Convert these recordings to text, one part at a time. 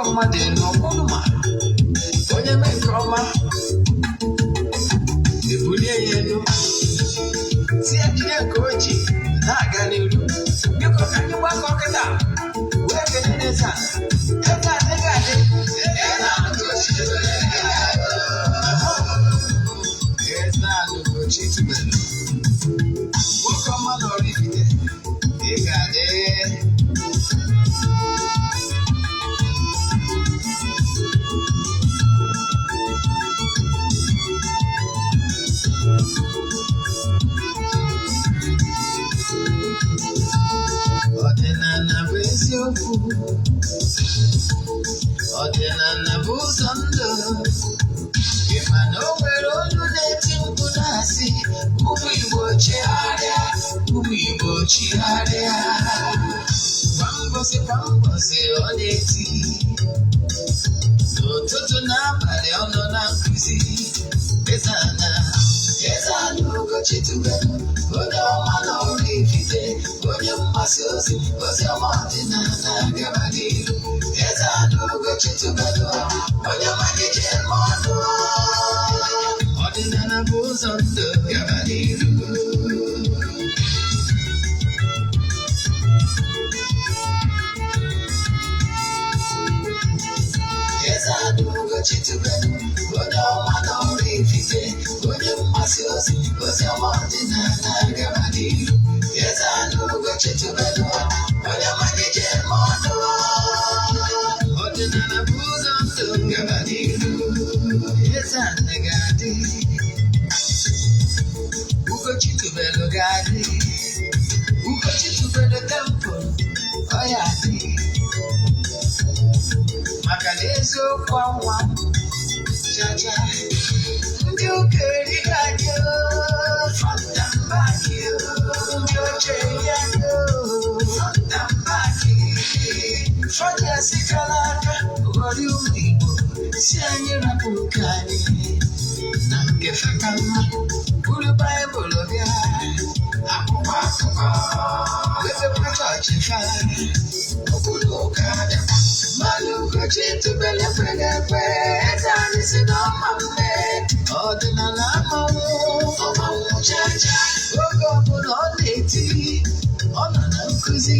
Ebulikwa mmadụ elu ọkwụrụ ma onye mee nke ọma ebulie ya elu, si ya jide nke o ji na-aga n'iru. Biko, ka anyị gbakọ kịta wee kelee eze a. Eze adịghị adị. Eze a Ugochi tubelu, nwoke ọma na Oraifite, ị ga-adị. Ọdịnala bụ eziokwu, ọdịnala bụ ụzọ ndụ. Ị ma na o nwere olu na-eti mkpu na-asị, "Ụmụ Igbo, chigharịa, ụmụ Igbo, chigharịa." Kwa mbọsị kwa mbọsị ọ na-eti, n'ụtụtụ n'abalị ọ nọ na nkụzi. Eze-Ana, Eze-Ana Ugochi tubelu, onye ọma na Oraifite, onye mgbasa ozi ozi ọma ọdịnala, gaba n'iru. Eze-Ana Ugochi tubelu, onye ọma gị ji eme ọnụ. Ọdịnala bụ ụzọ ndụ, gaba n'iru. Eze-Ana Ugochi tubelu, onye ọma na Oraifite, onye mgbasa ozi ozi ọma ọdịnala, gaba n'iru. Eze-Ana Ugochi tubelu, onye ọma gị ji eme ọnụ. Ọdịnala bụ ụzọ ndụ, gaba n'iru. Eze-Ana ga-adị, Ugochi tubelu ga-adị, Ugochi tubelu temple ọ ya adị, maka na eziokwu anwa chacha. Ndị ụka erighị anyị front and back, ndị oche eri anyị front and back. Fọdụ kara aka ghọrọ ụmụ Igbo, si anyị rapụ nke anyị na nke feka mma, buru Baịbụl bịa, akwụkwọ akụkọ, mepekwa chọọchị fa, okpuru ụka bịakwa. Mmanụ Ugochi tubelu ekweghị ekwe. Eze anyị si na ọma mme, ọdịnala amanwụ ọmanwụ chacha. Oge ọbụla ọ na-eti, ọ nọ na nkụzi.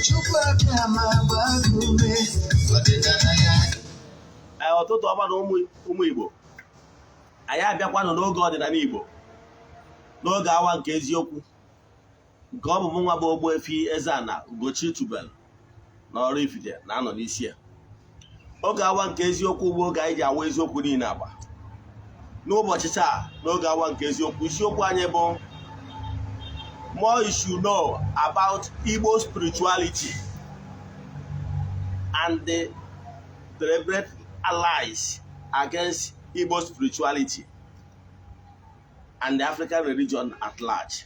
Chukwu abịa ma gbaa gị ume, ọdịnala ya. Ee, ụtụtụ ọma na ụmụ ụmụ Igbo. Anyị abịakwanụ n'oge ọdịnala Igbo, n'oge awa nke eziokwu, nke ọ bụ mụ nwa bụ Ogbuefi Eze-Ana Ugochi tubelu na Oraifite na-anọ n'isi ya. Oge awa nke eziokwu bụ oge anyị ji awa eziokwu niile agba. N'ụbọchị taa, n'oge awa nke eziokwu, isiokwu anyị bụ "More you should know about Igbo spirituality and the deliberate lies against Igbo spirituality and the African religion at large."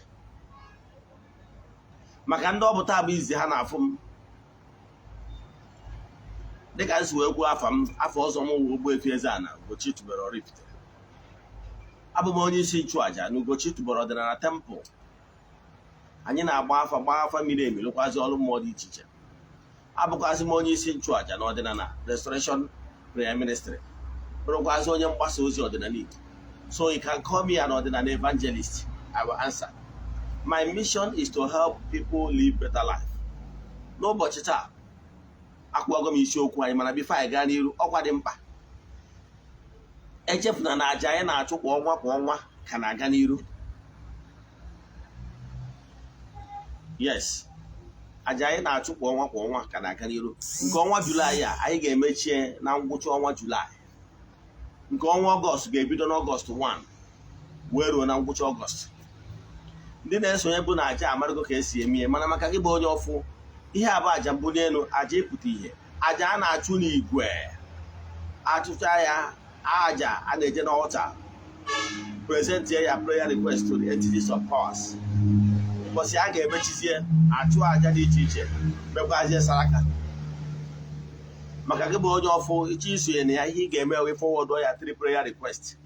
Maka ndị ọ bụ taa bụ izi ha na-afụ m, dịka m si wee kwuo, afa m, afọ ọzọ m wụ Ogbuefi Eze-Ana Ugochi tubelu Oraifite. Abụ m onye isi nchụaja na Ugochi tubelu ọdịnala temple. Anyị na-agba afa, gbaa afa miri emi, lụkwazi ọrụ mmụọ dị iche iche. Abụkwazị m onye isi nchụaja na ọdịnala Restoration Prayer Ministry, bụrụkwazị onye mgbasa ozi ọdịnala Igbo. So you can call me an ọdịnala evangelist, I will answer. My mission is to help people live better life. N'ụbọchị taa, akwụwago m isiokwu anyị, mana before anyị gaa n'iru, ọkwa dị mkpa, echefuna na aja anyị na-achụ kwa ọnwa kwa ọnwa ka na-aga n'iru. Yes, aja anyị na-achụ kwa ọnwa kwa ọnwa ka na-aga n'iru. Nke ọnwa Julaị a, anyị ga-emechie na ngwụcha ọnwa Julaị. Nke ọnwa Ọgọst ga-ebido n'Ọgọst 1 wee ruo na ngwụcha Ọgọst. Ndị na-esonye bụ na aja amarago ka esi eme ihe, mana maka gị bụ onye ọfụ, ihe a bụ aja mbuli elu, aja ịpụta ihe, aja a na-achụ n'igwe, achụcha ya, aja a na-eje n'altar, present ya prayer request to the entities of powers. Ụbọchị a ga-emechizie, achụ aja dị iche iche, mekwazie saraka. Maka gị bụ onye ọfụ ịchọ isonye na ya, ihe ị ga-eme wee forward ya three prayer request,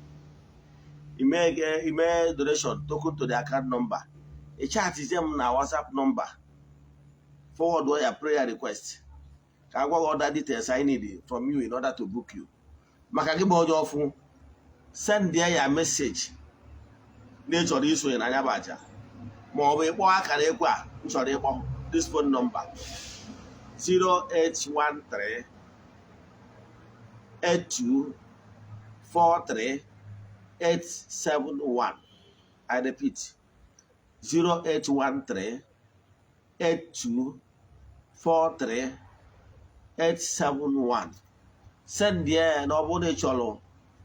ime donation token to the account number, ị chatizie m na WhatsApp number, forward ya prayer request. Ka a gwa gị other details I need from you in order to book you. Maka gị bụ onye ọfụ, send ya message na ị chọrọ isonye na ya bụ aja, ma ọ bụ ịkpọ akara ekwe a m chọrọ ịkpọ, this phone number: 0813 82 43 871. I repeat, 0813 82 43 871. Send ya na ọ bụrụ na ị chọrọ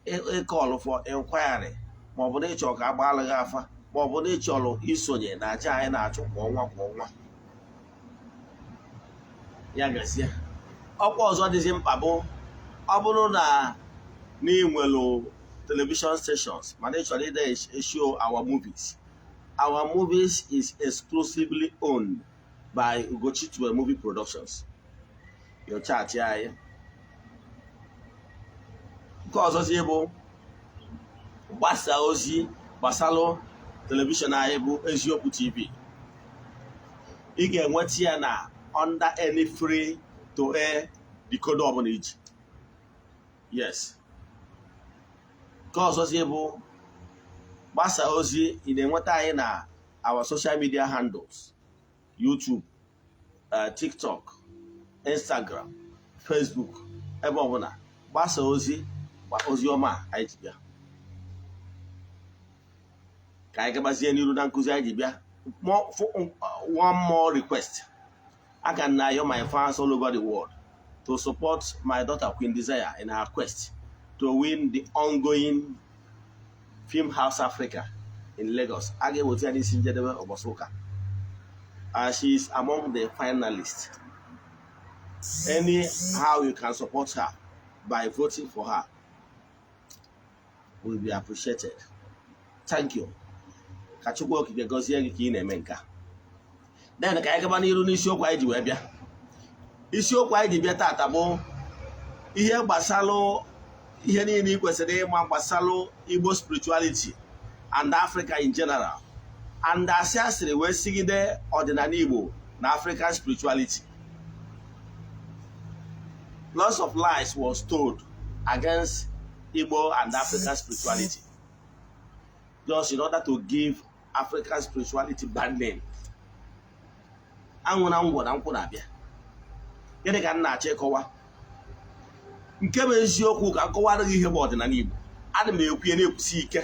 ịcall for inquiry, ma ọ bụ na ị chọrọ ka a gbaala gị afa, ma ọ bụ na ị chọrọ isonye na aja anyị na-achụ kwa ọnwa kwa ọnwa. Ya gazie. Ọkwa ọzọ dịzi mkpa bụ, ọ bụrụ na ị nwere television stations mana ị chọrọ ide show our movies, our movies is exclusively owned by Ugochi Tubelu Movie Productions. Your chat anyị. Nke ọzọzi bụ gbasa ozi gbasalụ television anyị bụ Eziokwu TV. Ị ga-enweta ya na under any free to air decoder ọbụla iji. Yes, nke ọzọzi bụ gbasa ozi, ị na-enweta anyị na our social media handles: YouTube, TikTok, Instagram, Facebook, ebe ọbụla. Gbasa ozi, ozi ọma anyị ji bịa. Ka anyị gabazie n'iru na nkụzi anyị ji bịa. One more request: I can na-ayọ my fans all over the world to support my daughter Queen Desire in her quest to win the ongoing Film House Africa in Lagos. A ga-eweta ya n'isi njedebe ụbọchị ụka. She is among the finalists. Anyhow you can support her by voting for her will be appreciated. Thank you. Ka Chukwu Okike gọzie gị ka ị na-eme nke a. Then ka anyị gaba n'iru n'isiokwu anyị ji wee bịa. Isiokwu anyị ji bịa tata bụ ihe gbasalụ ihe niile ị kwesịrị ịma gbasalụ Igbo spirituality and Africa in general, and asị asịrị wee sigide ọdịnala Igbo na African spirituality. Lots of lies was told against Igbo and African spirituality just in order to give African spirituality bad name. Anwụ na ngwọ na nkwụ na-abịa. Gịnị ka m na-achọ ịkọwa? Nke bụ eziokwu, ka m kọwara gị ihe bụ ọdịnala Igbo. Ana m ekwu ya na-ekwusi ike,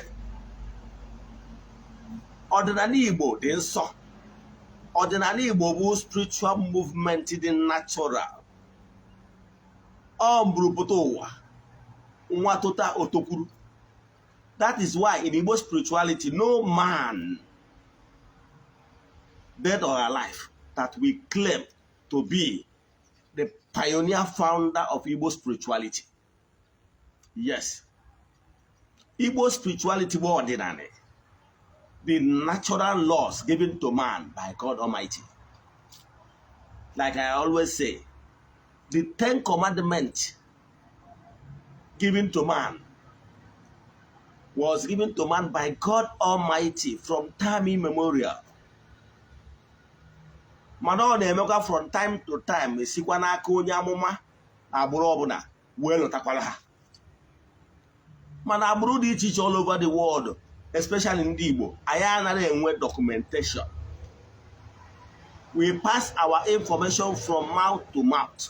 ọdịnala Igbo dị nsọ. Ọdịnala Igbo bụ spiritual movement dị natural. Ọ mburupụta ụwa nwa tota otokwuru. That is why in Igbo spirituality, no man, dead or alive, that we claim to be the pioneer founder of Igbo spirituality. Yes, Igbo spirituality bụ ọdịnala, the natural laws given to man by God Almighty. Like I always say, the Ten Commandments given to man was given to man by God Almighty from time immemorial. Mana ọ na-emekwa from time to time, esikwa n'aka onye amụma na agbụrụ ọbụla wee lụtakwara ha. Mana agbụrụ dị iche iche all over the world, especially ndị Igbo, anyị anaghị enwe documentation. We pass our information from mouth to mouth,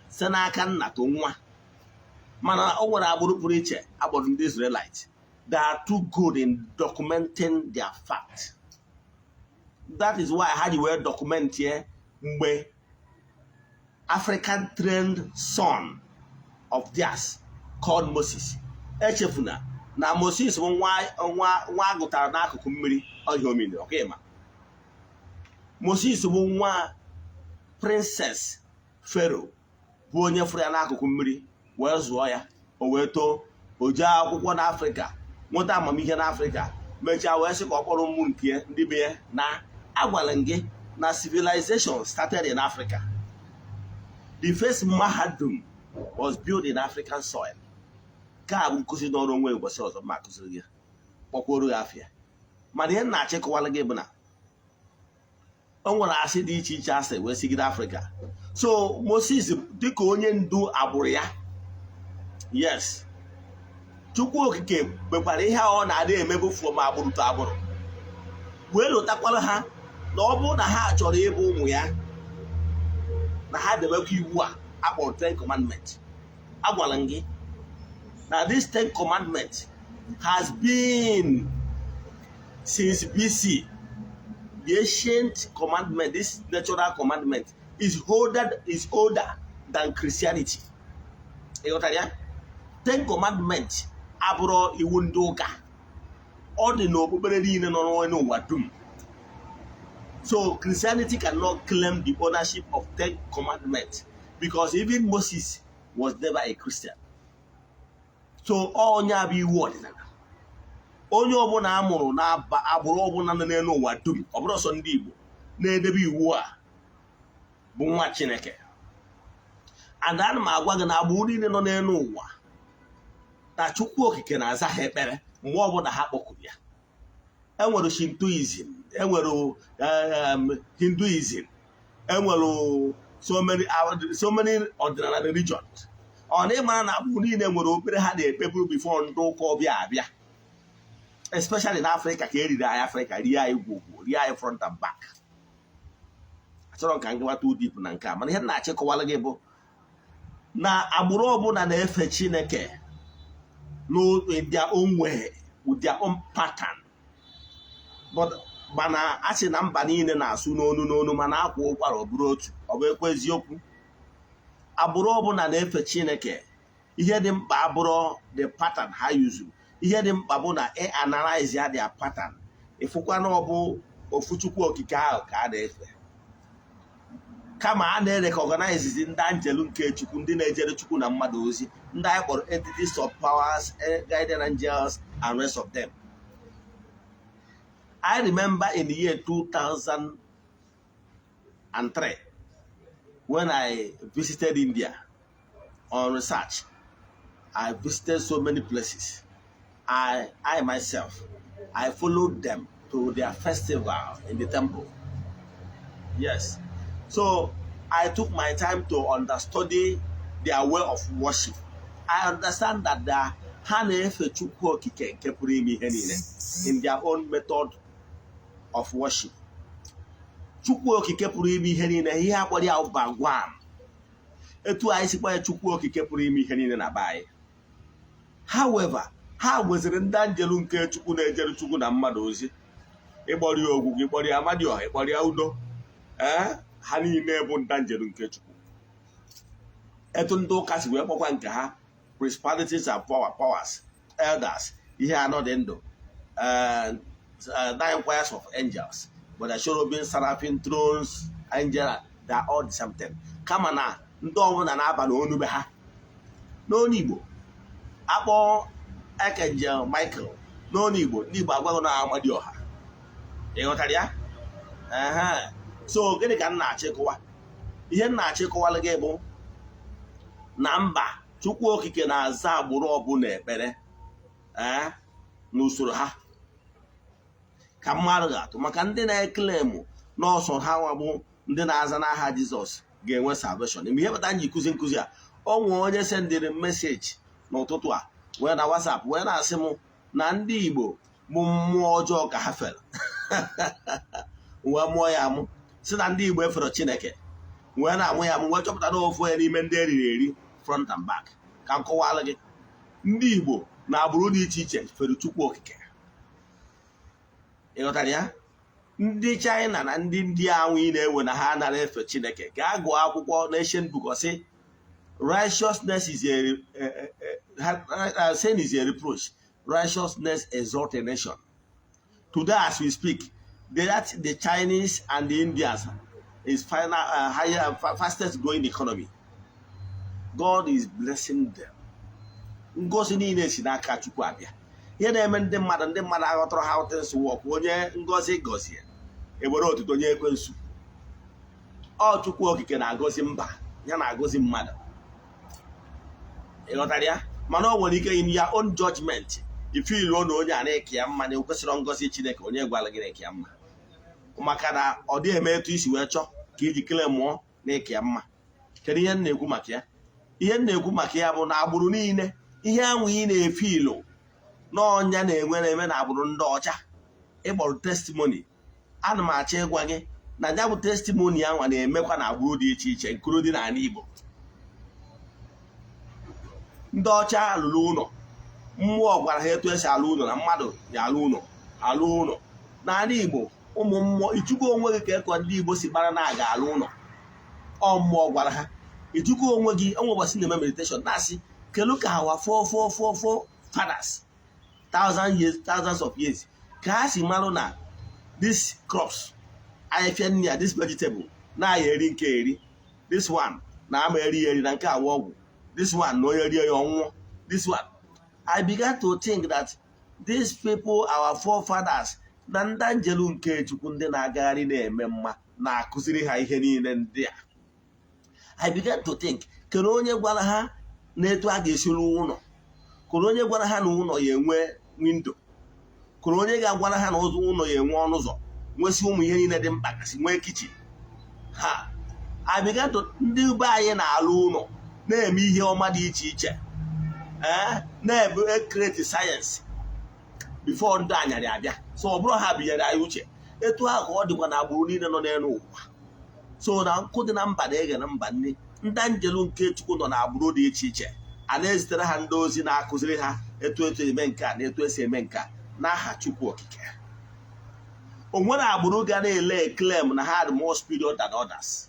site n'aka nna to nwa. Mana o nwere agbụrụ pụrụ iche agbụrụ ndị Israelite. They are too good in documenting their fact. That is why ha ji wee document ye mgbe African trained son of theirs called Moses. Echefuna na Moses bụ nwa nwa nwa agụtara n'akụkụ mmiri ọhịa omimi. Ọka Moses bụ nwa princess Pharaoh, bụ onye fụrụ ya n'akụkụ mmiri wee zụọ ya. O wee too, o jee akwụkwọ n'Afrịka, nweta amamihe n'Afrịka, mechaa wee sị ka ọ kpọrọ ụmụ nke ya, ndị be ya. Na agwara m gị na civilization started in Africa. The first mahadum was built in African soil. Nke a bụ nkụzi n'ọrụ onwe. Ụbọchị ọzọ ma akụziri gị, kpọkworo gị afịa. Mana ihe m na-achọ ịkọwara gị bụ na O nwere asị dị iche iche asị wee sigide Afrịka. So Moses, dịka onye ndu agbụrụ ya, yes, Chukwu Okike kpekwara ihe a ọ na-adị emebu from agbụrụ to agbụrụ, wee lụtakwara ha na ọ bụrụ na ha chọrọ ịbụ ụmụ ya, na ha debekwa iwu a akpọrọ Ten Commandment. Agwara m gị na this Ten Commandment has been since BC. The ancient commandment, this natural commandment is older than Christianity. Ịghọtara ya? Ten Commandment abụrụ iwu ndị ụka, ọ dị n'okpukpere niile nọ n'ụwa dum. So Christianity cannot claim the ownership of Ten Commandments because even Moses was never a Christian. So onye abụ iwu ọdịnala, onye ọbụla a mụrụ na agbụrụ ọbụla nọ n'elu ụwa dum, ọ bụrụ sọ ndị Igbo na-edebe iwu a, bụ nwa Chineke. And ana m agwa gị na agbụrụ niile nọ n'elu ụwa na Chukwu Okike na-aza ha ekpere mgbe ọbụla ha kpọkuru ya. Enwere Shintoism, enwere Hinduism, enwere so many, so many ọdịnala religions. Ọ na ịmara na agbụrụ niile nwere okpere ha na-ekpeburu before ndị ụka ọbịa abịa, especially na Afrịka, ka eriri anyị Afrịka, rie anyị gwogwo, rie anyị front and back. Achọrọ ka m gịwa too deep na nke a, mana ihe m na-achịkọwara gị bụ na agbụrụ ọbụla na-efe Chineke in their own way, with their own pattern. But mana a sị na mba niile na-asụ n'onu n'onu, mana akwa ụkwara ọ bụrụ otu. Ọ bụ ekwe eziokwu, agbụrụ ọbụla na-efe Chineke. Ihe dị mkpa abụrụ the pattern ha yuzuru. Ihe dị mkpa bụ na ị analyze ya, their pattern, ịfụkwa na ọ bụ ofu Chukwu Okike ahụ ka a na-efe, kama a na-erecognize ndị anjelu nke Chukwu, ndị na-ejere Chukwu na mmadụ ozi, ndị anyị kpọrọ entities of powers, guardian angels and rest of them. I remember in the year 2003 when I visited India on research. I visited so many places. I myself, I followed them to their festival in the temple. Yes. So I took my time to understudy their way of worship. I understand that they ha na-efe Chukwu Okike nke pụrụ ime ihe niile in their own method of worship. Chukwu Okike pụrụ ime ihe niile, ihe akpọrọ ya Bhagwan. Etu anyị sikwa ya Chukwu Okike pụrụ ime ihe niile na be anyị. However, ha nweziri ndị anjelu nke Chukwu na-ejere Chukwu na mmadụ ozi. Ịkpọrọ ya ogwugwu, ịkpọrọ ya Amadioha, ịkpọrọ ya Udo, ee, ha niile bụ ndị anjelu nke Chukwu. Etu ndị ụka si wee kpọkwa nke ha, principalities and powers, elders, ihe anọ dị ndụ, nine choirs of angels, but the cherubim, seraphim, thrones, angel, they are all the same thing. Kama na ndị ọbụla na-aba n'onu be ha. N'onu Igbo, akpọ Archangel Michael n'onu Igbo, ndị Igbo agwaghị na Amadioha. Ị ghọtara ya? Ehe. So gịnị ka m na-achịkọwa? Ihe m na-achịkọwara gị bụ na mba Chukwu Okike na-aza agbụrụ ọbụla ekpere, ee, n'usoro ha. Ka mmadụ ga-atụ maka ndị na-eclaim n'ọsọ ha nwabụ ndị na-aza n'aha Jizọs ga-enwe salvation. Mgbe ihe kpata m ji kụzi nkụzi a, o nwee onye sendịrị message n'ụtụtụ a wee na WhatsApp wee na-asị m na ndị Igbo bụ mmụọ ọjọọ ka ha fere, wee mụọ ya amụ, si na ndị Igbo efere Chineke, wee na-amụ ya amụ, wee chọpụta na ofu onye n'ime ndị eriri eri front and back. Ka m kọwalụ gị, ndị Igbo na agbụrụ dị iche iche fere Chukwu Okike. Ị ghọtara ya? Ndị China na ndị anwụ ị na-ewe na ha anaghị efe Chineke, gaa gụọ akwụkwọ na ancient book, ọ sị righteousness is a sin is a reproach, righteousness exalt a nation. Today as we speak, the Chinese and the Indians is final higher, fastest growing economy. God is blessing them. Ngozi niile si n'aka Chukwu abịa. Ihe na-eme ndị mmadụ aghọtara how things work. Onye ngozi gọzie, ewere otuto nye ekwensu. Ọ Chukwu Okike na-agọzi mba ya, na-agọzi mmadụ. Ị ghọtara ya? Mana o nwere ike, in your own judgment, ife iluo na onye a na-eke ya mma na ekwesịrị ngozi Chineke. Onye gwara gị na-eke ya mma? Maka na ọ dịghị eme etu isi wee chọọ ka iji kele mụọ na ịka ya mma. Kedu ihe m na-ekwu maka ya? Ihe m na-ekwu maka ya bụ na agbụrụ niile, ihe anwụ ị na-efe ilo n'ọnya na-enwe na-eme na agbụrụ ndị ọcha ịkpọrọ testimony, ana m achọ ịgwa gị na ya bụ testimony anwa na-emekwa na agbụrụ dị iche iche, nkuru dị n'ala Igbo. Ndị ọcha lụrụ ụlọ, mmụọ gwara ha etu esi alụ ụlọ, na mmadụ ya alụ ụlọ, alụ ụlọ n'ala Igbo. Ụmụ mmụọ, ichugo onwe gị ka ekọ ndị Igbo si gbara na-aga alụ ụlọ, ọ mmụọ gwara ha. Ichugo onwe gị onwe ụbọchị na-eme meditation, na-asị kelu ka our four four four four fathers, thousand years, thousands of years, ka ha si marụ na this crops, ahịfịa nri ya, this vegetable na-aya eri nke eri, this one na ama eri eri, na nke awa ọgwụ, this one na onye rie ya ọnwụọ, this one. I began to think that these people, our forefathers, na ndị njelu nke Chukwu, ndị na-agagharị na-eme mma, na-akụziri ha ihe niile ndị a. I began to think, kedu onye gwara ha na etu a ga-esi rụọ ụlọ? Kedu onye gwara ha na ụlọ ya enwe window? Kedu onye ga-agwara ha na ụzọ ụlọ ya enwe ọnụ ụzọ, nwesị ụmụ ihe niile dị mkpa kasị, nwee kitchen ha? I began to, ndị be anyị na-alụ ụlọ, na-eme ihe ọma dị iche iche, ee, na-ebe create science before ndị anyarị abịa. So ọ bụrụ ha binyere anyị uche etu ahụ ka ọ dịkwa na agbụrụ niile nọ n'elu ụwa. So na nkụ dị na mba na-ege na mba nne. Ndị njelu nke Chukwu nọ n'agbụrụ dị iche iche, a na-ezitere ha ndị ozi na-akụziri ha etu etu eme nke a na etu esi eme nke a n'aha Chukwu Okike. O nwere agbụrụ ga na-ele claim na ha dị more superior than others.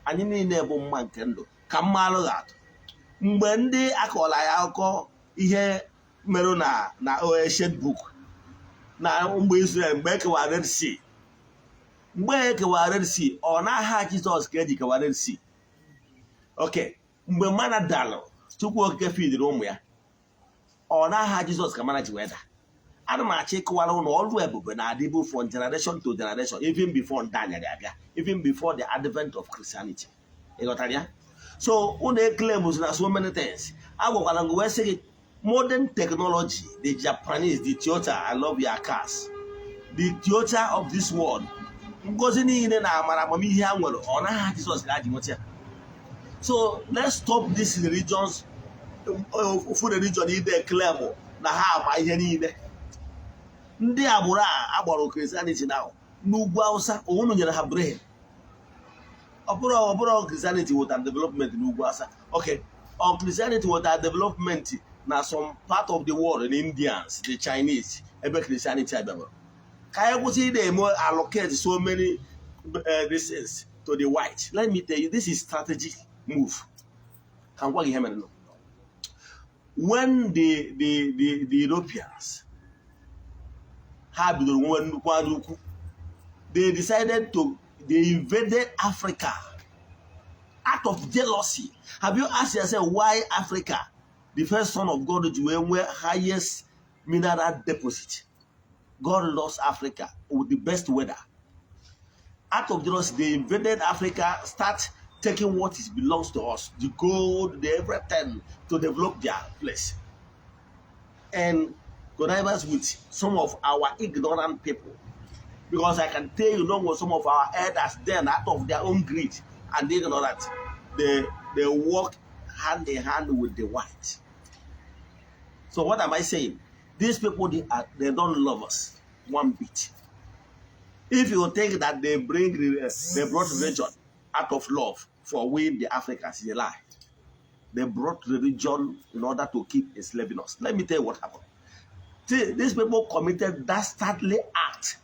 Anyị niile bụ mma nke ndụ. Ka mma alụghị atụ, mgbe ndị akọọla ya akụkọ ihe merụ na ancient book, na mgbe Israel, mgbe e kewara Red Sea, mgbe e kewara Red Sea, ọ n'aha Jizọs ka eji kewa Red Sea? Ok, mgbe mana dalụ, Chukwu Okike fidiri ụmụ ya, ọ n'aha Jizọs ka mana ji wee daa? Ana m achọ ịkọwara ụlọ ọrụ ebube na-adịbu from generation to generation, even before ndị anyarị abịa, even before the advent of Christianity. Ị ghọtara ya? So unu eclaim na so many things. Agwakwara m gị wee sị gị, modern technology, the Japanese, the Toyota, I love your cars, the Toyota of this world, ngozi niile na amara amamihe ha nwere, ọ naghị Jizọs ka ha ji nweta ya? So let's stop these religions, ofu religion ide claim na ha ama ihe niile. Ndị agbụrụ a agbara Christianity na n'ugwu Awụsa, unu nyere ha brain. Ọ bụrụ Christianity wetara development n'ugwu Awụsa, okay, ọ Christianity wetara development na some part of the world, the Indians, the Chinese, ebe Christianity abịabara. Ka anyị kwụsị ị na-eme allocate so many these things to the white. Let me tell you, this is strategic move. Ka m gwa gị ihe mere nụ. When the Europeans, ha bidoro nwe nnukwu anya ukwu, they decided to, they invaded Africa out of jealousy. Have you asked yourself why Africa, the first son of God, ji wee nwee highest mineral deposit? God loves Africa with the best weather. Out of jealousy, they invaded Africa, start taking what is belongs to us, the gold, the everything, to develop their place, and connivance with some of our ignorant people, because I can tell you know what some of our elders then, out of their own greed and ignorance, they work hand in hand with the white. So what am I saying? These people, they don't love us one bit. If you think that they brought religion out of love for we the Africans, is a lie. They brought religion in order to keep enslaving us. Let me tell you what happened. See, these people committed dastardly act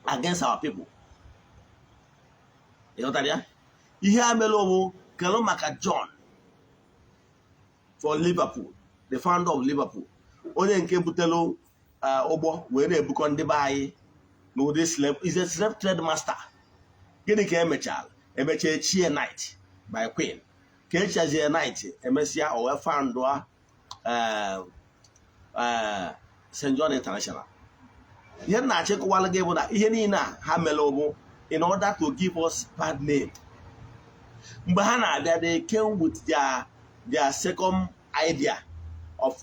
against our people. Ị ghọtara ya? Ihe a mere owu kelu maka John for Liverpool, the founder of Liverpool, onye nke butelu ụgbọ wee na-ebukọ ndị be anyị n'ụdị slave, is a slave trade master. Gịnị ka emechara? Emechaa echie knight by queen. Ka echazie knight, emesịa o wee foundụa St. John International. Ihe m na-achịkọwala gị bụ na ihe niile a ha mere bụ in order to give us bad name. Mgbe ha na-abịa, they came with their second idea of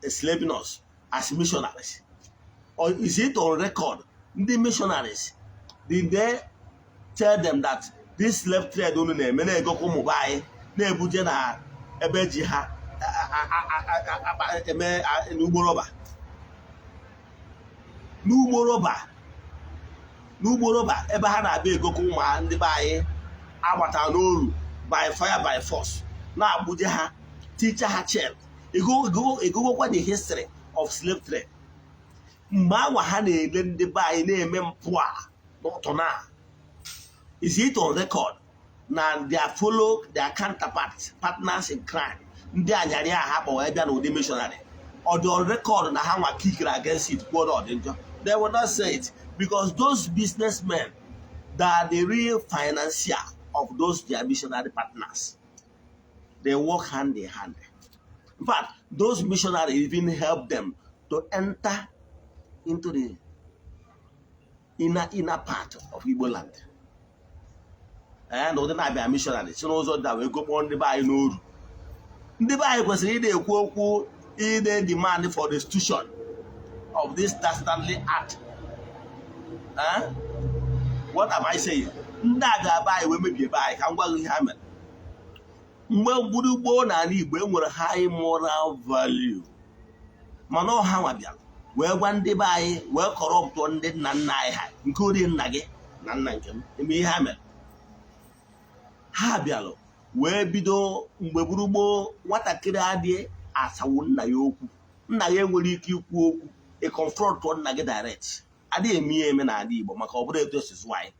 enslaving us as missionaries. Or is it on record? Ndị missionaries, did they tell them that this slave trade unu na-eme, na-egokwa ụmụ be anyị, na-ebuje na ebe eji ha eme n'ugbo rọba, n'ugbo rọba, ebe ha na-abịa egokwa ụmụ ndị be anyị agbata n'oru by fire by force, na-agbuje ha, ticha ha chain? Egogokwa the history of slave trade mgbe anwa ha na-ele ndị be anyị na-eme mpụ a n'ụtụ na. Is it on record na their follow, their counterparts, partners in crime, ndị anyarị a ha kpọ wee bịa n'ụdị missionary, ọ dị on record na ha nwa kicked against it, kwuo na ọ dị njọ? They will not say it because those businessmen, they are the real financier of those their missionary partners. They work hand in hand. In fact, those missionaries even help them to enter into the inner part of Igbo land. Ee, na ụdị na-abịa missionary si n'ụzọ dị a wee gokpọọ ndị be anyị n'oru. Ndị be anyị kwesịrị ị na-ekwu okwu, ị na-demand for restitution of this dastardly act. Eh? What am I saying? Ndị a ga-aba anyị wee mebie be anyị. Ka m gwa gị ihe ha mere. Mgbe gburu gboo n'ala Igbo, e nwere high moral value, mana ọha nwa bịara wee gwa ndị be anyị, wee corruptụọ ndị nna nna anyị ha, nke ori nna gị na nna nke m. Eme ihe ha mere, ha bịara wee bido. Mgbe gburugboo, nwatakịrị adịghị asawu nna ya okwu. Nna ya enwere ike ikwu okwu, ị confront nna gị direct, adịghị eme ihe eme n'ala Igbo, maka ọ bụrụ etu esi zụọ anyị.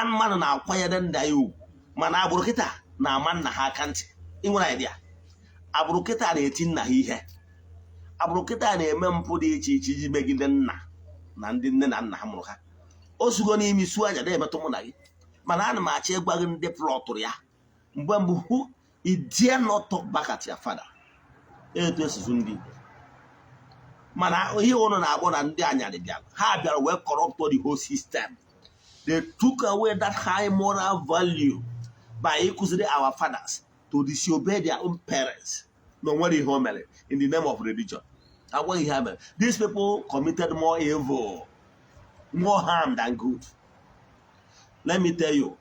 Mmadụ na-akwanyere nna ya ugwu, mana agbụrụ kịta na-ama nna ha aka ntị. Ị nwere idea? Agbụrụ kịta na-eti nna ha ihe. Agbụrụ kịta na-eme mpụ dị iche iche iji megide nna na ndị nne na nna ha mụrụ ha. O sugo n'imi su aja na-emetụ mụ na gị. Mana ana m achọ ịgwa gị, ndị plọtụrụ ya mgbe mbụ, who you dare not talk back at your father. Etu esizu ndị Igbo. Mana ihe ụnụ na-agbọ na ndị anyarị bịara, ha bịara wee corrupt the whole system. They took away that high moral value by ịkụziri our fathers to disobey their own parents, na onwere ihe o mere, in the name of religion. Agwaghị ihe ha mere. These people committed more evil, more harm than good. Let me tell you,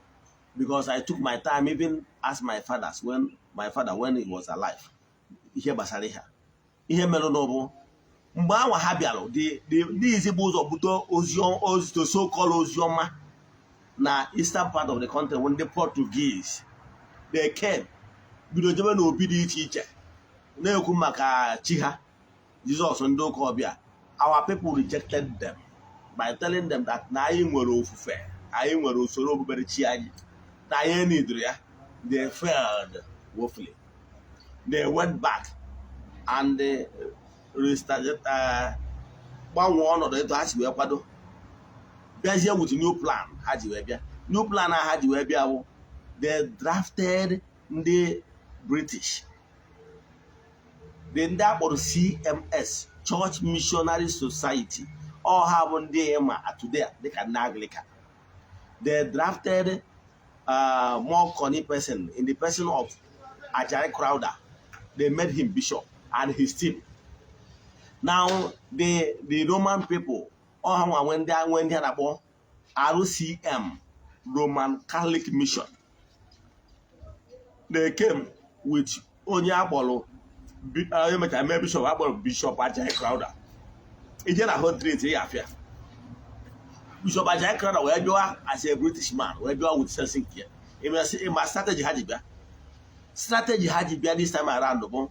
because I took my time, even ask my fathers, when my father, when he was alive, ihe gbasara ihe a. Ihe mere n'ụbụ mgbe anwa ha bịara, ndị ezigbo ụzọ bute ozi, ozi so called ozi ọma na eastern part of the country, when the Portuguese, they came, bido jebe n'obi dị iche iche na-ekwu maka chi ha, Jizọs ndị ụka ọbịa. Our people rejected them by telling them that na anyị nwere ofufe anyị, nwere usoro okpukperechi anyị, na anyị nidiri ya. They failed woefully. They went back and they restarted, gbanwee ọnọdụ etu ha si wee kwado, bịazie with new plan. Ha ji wee bịa, new plan a ha ji wee bịa bụ they drafted ndị British, the ndị akpọrọ CMS, Church Missionary Society. Ọ ha bụ ndị ma today dịka ndị Anglican. They drafted more cunning person in the person of Ajayi Crowther. They made him bishop and his team. Now the Roman people, ọ ha nwa nwe ndị a na-akpọ RCM, Roman Catholic Mission. They came with onye akpọrọ onye mechara mee bishọp, akpọrọ Bishop Ajayi Crowther. Ije na hundred ya afịa Bishop Ajayi Crowther wee bịa as a British man, wee bịa with sense nke ya. Ịma strategy ha ji bịa? Strategy ha ji bịa this time around bụ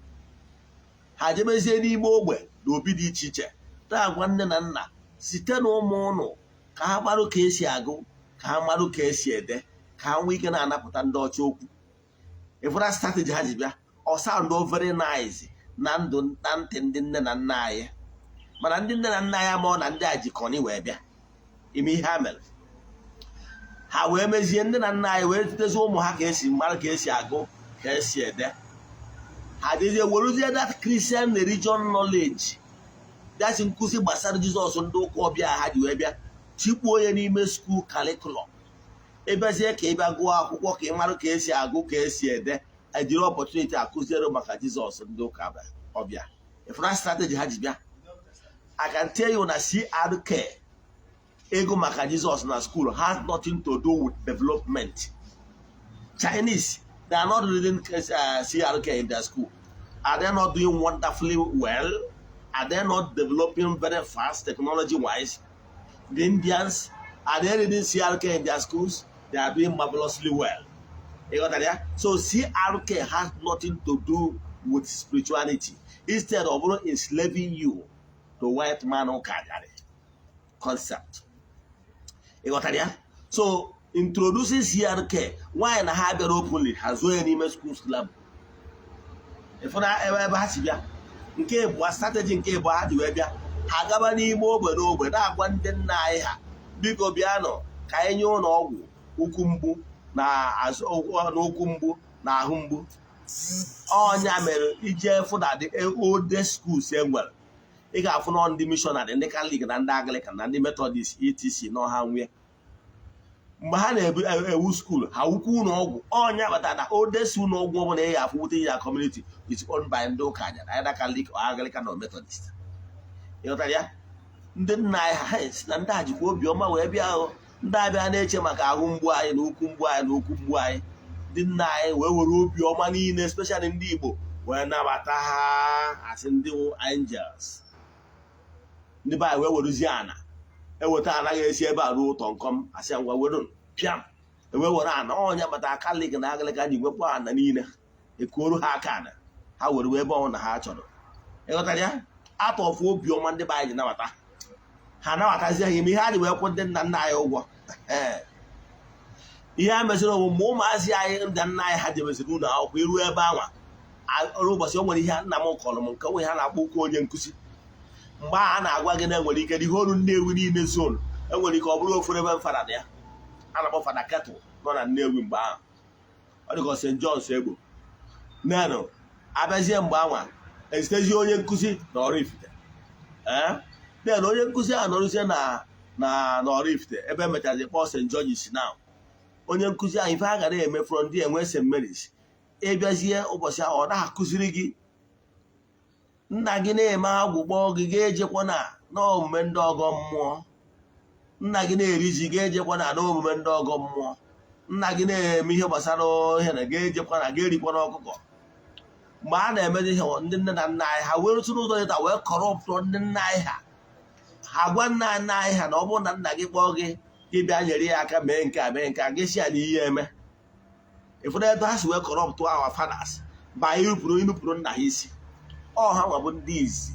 ha jebezie n'ime ogbe na obi dị iche iche, na-agwa nne na nna site na ụmụ ụnụ ka ha marụ ka esi agụ, ka ha marụ ka esi ede, ka ha nwee ike na-anapụta ndị ọcha okwu. Ịfụra strategy ha ji bịa? Ọ sound very nice na ndụ na ntị ndị nne na nna anyị, mana ndị nne na nna anyị ama na ndị a ji kọni wee bịa ime ihe ha mere. Ha wee mezie nne na nna anyị wee zutezi ụmụ ha ka esi mara ka esi agụ, ka esi ede. Ha jezie weruzie that Christian religion knowledge, that's nkụzi gbasara Jizọs ndị ụka ọbịa ha ji wee bịa, tikpuo ya n'ime school curriculum. Ịbịazie ka ị bịa gụọ akwụkwọ, ka ị mara ka esi agụ, ka esi ede, ejiri opportunity akụziere maka Jizọs ndị ụka ọbịa. Ịfụna strategy ha ji bịa? I can tell you na CRK Ego maka Jizọs na school has nothing to do with development. Chinese, they are not reading CRK in their school. Are they not doing wonderfully well? Are they not developing very fast technology wise? The Indians, are they reading CRK in their schools? They are doing marvelously well. You got that, yeah? So CRK has nothing to do with spirituality. Instead of enslaving you to white man ụka concept. You got that, yeah? So introducing CRK, why na ha bịara openly, ha zoo ya n'ime school lab. Ịfụ na ebe ha si bịa, nke ịbụa, strategy nke ịbụa ha ji wee bịa, ha gaba n'ime ogbe n'ogbe na-agwa ndị nna anyị ha, "Biko bịanụ ka anyị nye ụlọ ọgwụ ụkwụ mgbu na azụ na ụkwụ mgbu na ahụ mgbu." Ọnya mere ije fụ na the oldest schools e nwere, ị ga-afụ nọ ndị missionary, ndị Catholic na ndị Anglican na ndị Methodist, etc. Nọ ha nwee mgbe ha na-ewu school, ha wukwu ụlọ ọgwụ. Ọnya kpatara na oldest ụlọ ọgwụ ọbụla ị ga-afụ wute ya community is owned by ndị ụka anya, either Catholic or Anglican or Methodist. Ịghọtara ya? Ndị nna anyị ha si na ndị a jikwa obiọma wee bịa ahụ, ndị abịa na-eche maka ahụ mgbu anyị na ukwu mgbu anyị na ukwu mgbu anyị. Ndị nna anyị wee were obiọma niile, especially ndị Igbo, wee nabata ha asị ndị angels. Ndị be anyị wee werezie ana eweta, anaghị esi ebe a ruo ụtọ nkọm, asị ya ngwa were pịam, ewee were ana. Ọnya bata Catholic na Anglican ji nwekwa ana niile, ekuoru ha aka ana ha were ebe ọ na ha chọrọ. Ịghọtara ya? Atọfụ obiọma ndị be anyị ji nabata ha, nabatazie ha ime ihe ha ji wee kwụ ndị nna nna anyị ụgwọ. Ee, ihe a meziri onwe mgbe ụmụazị anyị, ndị nna anyị ha jebeziri ụlọ akwụkwọ, iru ebe anwa ọrụ ụbọchị, o nwere ihe nna m kọrọ m nke nwe ha na-akpọ ụka onye nkụzi. Mgbe a na-agwa gị na enwere ike ihe olu Nnewi niile zone, enwere ike ọ bụrụ ofu ebe fada na ya a na-akpọ Fada Kettle nọ na Nnewi mgbe ahụ, ọ dịka St. John's Egbo nenụ abịazie mgbe anwa ezitezie onye nkụzi na Oraifite. Ee, then onye nkụzi ahụ nọrụzie na Oraifite ebe emechazi kpọọ St. George's now. Onye nkụzi ahụ, ife a ga na-eme from there, enwe St. Mary's, ịbịazie ụbọchị ahụ, ọ na-akụziri gị, nna gị na-eme agwụ kpọọ gị, ga-ejekwa na n'omume ndị ọgọ mmụọ. Nna gị na-eri ji, ga-ejekwa na n'omume ndị ọgọ mmụọ. Nna gị na-eme ihe gbasara ihe na ga-ejekwa na ga-erikwa n'ọkụkọ. Mgbe a na-emezi ihe, ndị nne na nna anyị ha wee rụtụ n'ụzọ dị taa wee corrupt ndị nna anyị ha. Ha gwa nna nna anyị ha na ọ bụrụ na nna gị kpọọ gị, gị bịa nyere ya aka mee nke a, mee nke a, gị si ya na ihe eme. Ịfụrụ ebe ha si wee corrupt our fathers ba inupụrụ nna ha isi? Ọ ha nwa bụ ndị izi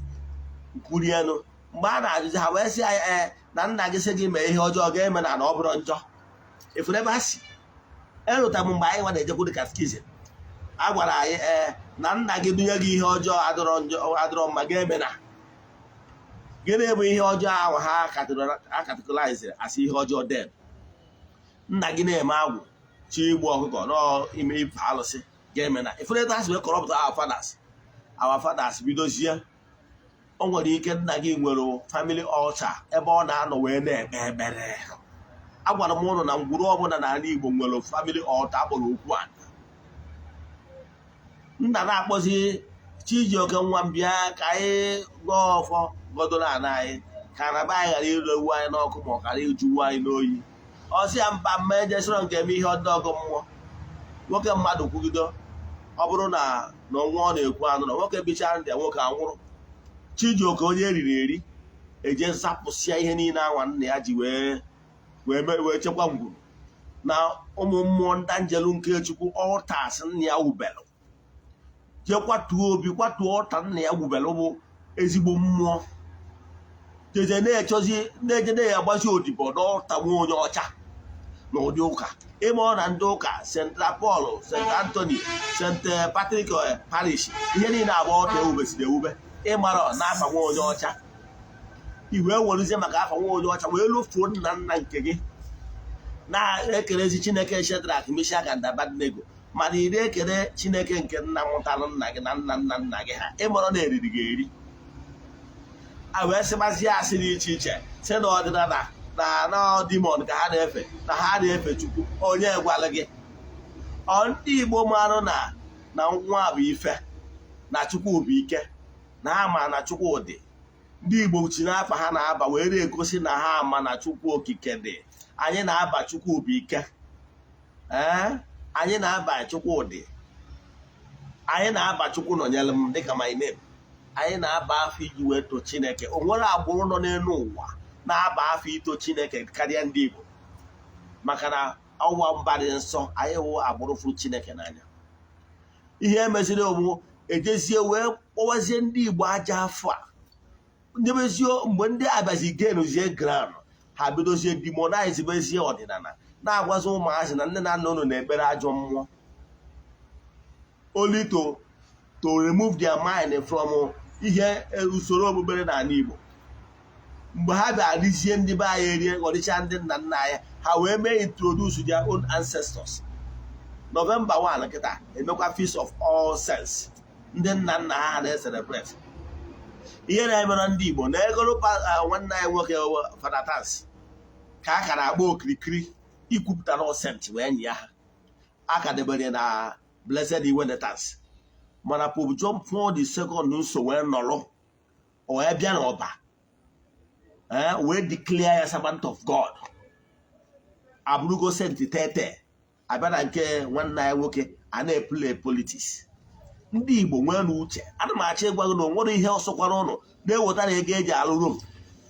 kwurienụ. Mgbe a na-ajụzi ha, wee sị anyị, ee, na nna gị sị gị mee ihe ọjọọ, ga-eme na ọ bụrụ njọ. Ịfụrụ ebe ha si erụta m? Mgbe anyị nwa na-ejekwu catechism, a gwara anyị, ee, na nna gị dunye gị ihe ọjọọ adịrọ njọ, adịrọ mma, ga-eme na gịnị bụ ihe ọjọọ ahụ ha categorize asị ihe ọjọọ? Den nna gị na-eme agwụ chi, igbu ọkụkọ n'ime ife alụsị, ga-eme na. Ifere ebe ha si wee corrupt our fathers? Our fathers bidozie, o nwere ike nna gị nwere family altar ebe ọ na-anọ wee na-ekpe ekpere. Agwara m ụnụ na ngwuru ọbụla n'ala Igbo nwere family altar akpọrọ okwu a. Nna na-akpọzi Chijioke, "Nwa m, bịa ka anyị gọọ ọfọ gọdoro ana anyị ka anaba anyị ghara ire ewu anyị n'ọkụ ma ọ ghara ijuwu anyị n'oyi." Ọ sị ya, "Mba, mma ejesịrọ nke eme ihe ọdị ọgọ mmụọ." Nwoke mmadụ kwugido, ọ bụrụ na ọnwa ọ na-ekwu anụ na nwoke bichara ndị nwoke anwụrụ, Chijioke onye eriri eri eje zapụsịa ihe niile anwa nna ya ji wee chekwa ngwuru na ụmụ mmụọ ndanjelu nke Chukwu. Altars nna ya wubelu, jee kwatuo obi, kwatuo altar nna ya wubelu bụ ezigbo mmụọ, jeje na-echozi na-eje na-agbazi odibo n'altar nwa onye ọcha na ụdị ụka. Ịma ọ na ndị ụka St. Paul, St. Anthony, St. Patrick Parish, ihe niile agba ọta ewubesiri ewube, ịmara n'afa nwa onye ọcha, i wee werezie maka afa nwa onye ọcha wee lofuo nna nna nke gị, na-ekerezi Chineke Shedrak, Mishak and Abednego, mana ị na-ekele Chineke nke nna mụtalụ nna gị na nna nna nna gị ha. Ịmara na eriri gị eri, a wee sịgbazie asị dị iche iche, sị na ọdịnala na demon ka ha na-efe, na ha na-efe Chukwu. Onye gwara gị? Ọ ndị Igbo marụ na nwa bụ ife na Chukwu bụ ike, na ha ma na Chukwu dị. Ndị Igbo chi n'afa ha na-aba wee na-egosi na ha ama na Chukwu Okike dị. Anyị na-aba Chukwu bụ ike, ee, anyị na-aba Chukwu dị, anyị na-aba Chukwu nọnyere m dịka my name. Anyị na-aba afọ iji wee too Chineke. O nwere agbụrụ nọ n'elu ụwa na-aba afọ ito Chineke karịa ndị Igbo, maka na ọwa mba dị nsọ. Anyị wụ agbụrụ fụrụ Chineke n'anya. Ihe emeziri owu ejezie wee kpọwazie ndị Igbo aja afọ a ndebezie. Mgbe ndị abazi genuzie ground, ha bidozie demonize bezie ọdịnala, na-agwazi ụmụazị na nne na nna unu na-ekpere ajọ mmụọ, only to remove their mind from ihe usoro okpukpere n'ala Igbo. Mgbe ha bịa rizie ndị be anyị erie, ghọrịcha ndị nna nna anyị ha, wee mee introduce their own ancestors. November 1 kịta emekwa Feast of All Saints, ndị nna nna ha na-ecelebrate. Ihe na-emere ndị Igbo na egoro nwanne anyị nwoke Fada Tansi ka a ka na-agba okirikiri ikwupụta na saint wee nye ha a ka debere na Blessed Iwene Tansi. Mana Pope John Paul II nso wee nọrọ, wee bịa n'ọba, wee declare ya servant of God, abụrụgo saint tete. Abịa na nke nwanne anyị nwoke a na-eplay politics. Ndị Igbo nwee na uche. Ana m achọ ịgwa gị na o nwere ihe ọsọkwara ụnụ na-ewetara ego eji alụ Rome.